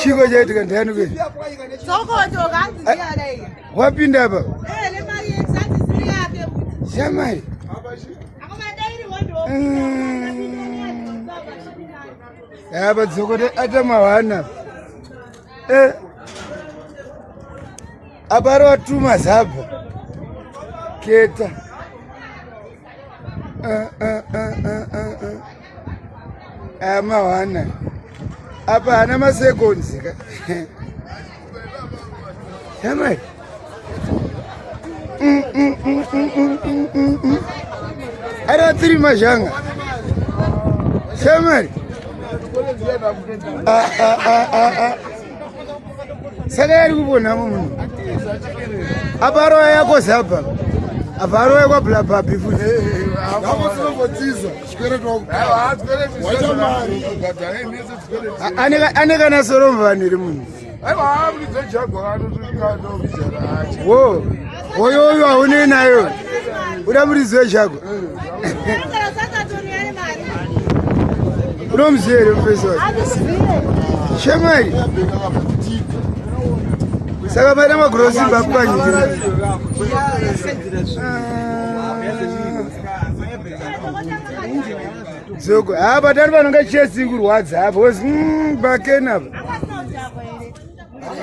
Chiko chaitika ndani kwe? Wapinda apa? Shamari. Apa dzokote atamawana. Eh. Apa arowatuma zabva. Keta. Amawana apa haana masekonzi ka shamai. Ari tiri mazhanga shamari. Saka yari kuponamo munhu apa arova yako zapa apa arova kwablababi futi. Ane kana soro mvanhu iri munhu wo oyoyo haunei nayo uda muridzi wejagwa unomuziva here mufesi wacho shemai? Saka maita magrosimba kupanyikira dzoko apa tari vanonga chesi kurwadza apa because bakeni apa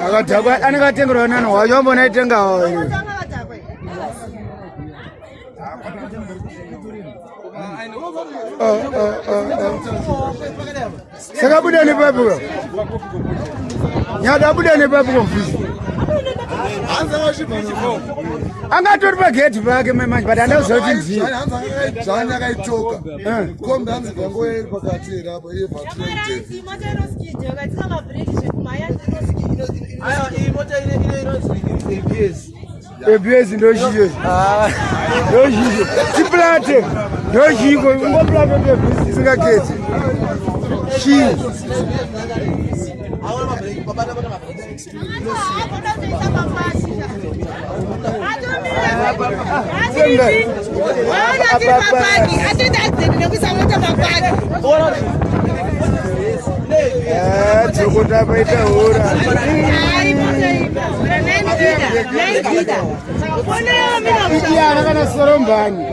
akadhakwa anenge atengerwa nani wacho ambona aitengawo here? Oh, oh, oh, oh. Saka buda nepapo ka nyada abuda nepapo komfisi angatori pagedhi pake manje, but handakuziva kuti ndiye. Dzvanya akaitoka kombi, hanzi vangoya iri pakati here apo iye. ABS ndochiyo, ndochiyo tiplate, ndochiko ungoplate ABS isingaketi chii? Dzokota paita hura. Iyana kana sorombani.